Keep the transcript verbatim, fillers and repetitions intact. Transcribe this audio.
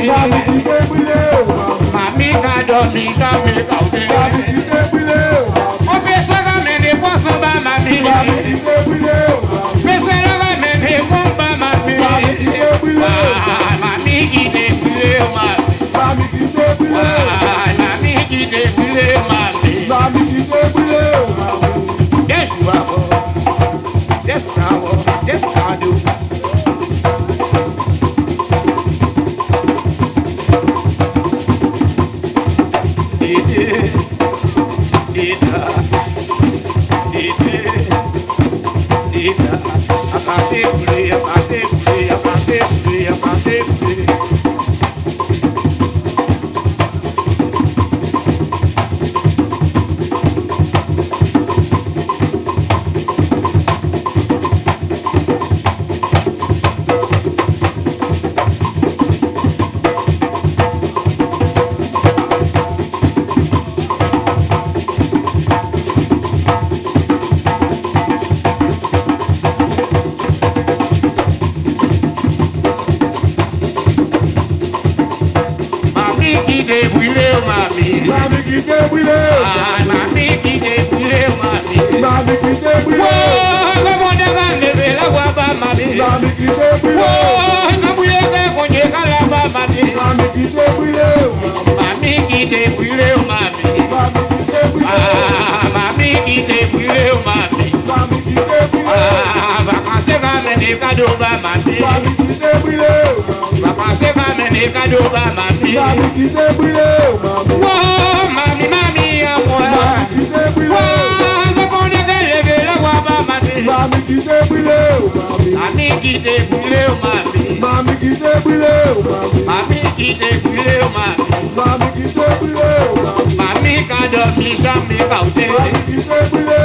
Mami, ki dé bwílé o, mami. Mami ka dɔ mi sɔ mi ka o de. Mami, ki dé bwílé o, mami. O bɛ sɔ ka mɛ ne kɔ sɔ ba mami. Mami, ki dé bwílé o, mami. Bɛ sɔ ka mɛ ne kɔ ba mami. Mami, ki dé bwílé o, mami. Ah, mami ki dé bwílé o, mami. Mami, ki dé bwílé o, mami. Ah, mami ki dé bwílé o, mami. Mami, ki dé bwílé o, mami. Yes, you are. Yes, you are. Yes, you are. Mami ki dé bwílé o, mami. Mami ki dé bwílé o. Ah, mami ki dé bwílé o, mami. Mami ki dé bwílé o. Wóó, kɔ́mɔ dá ká lébè lá wá bá mami. Mami ki dé bwílé o. Wóó, kɔ́mɔ yé fẹ́ kɔn yé ká lá bá mami. Mami ki dé bwílé o, mami. Mami ki dé bwílé o, mami. Mami ki dé bwílé o. Ah, mami ki dé bwílé o, mami. Mami ki dé bwílé o. Ah, vacances ka mɛ ne ka dó ba mami. Mami ki dé bwílé o, mami. Vacances ka mɛ ne ka dó ba mami. Mami ki dé bwílé o, mami. Wóó, mami, mami, amor. Mami ki dé bwílé o. Wóó, kɔ́mɔ dá ká lébè lá wá bá mami. Mami ki dé bwílé o, mami. Mami ki dé bwílé o, mami. Mami ki dé bwílé o, mami. Mami ki dé bwílé o, mami. Mami ki dé bwílé o, mami. Mami ka dɔ mi sɔ mi ka o de. Mami ki dé bwílé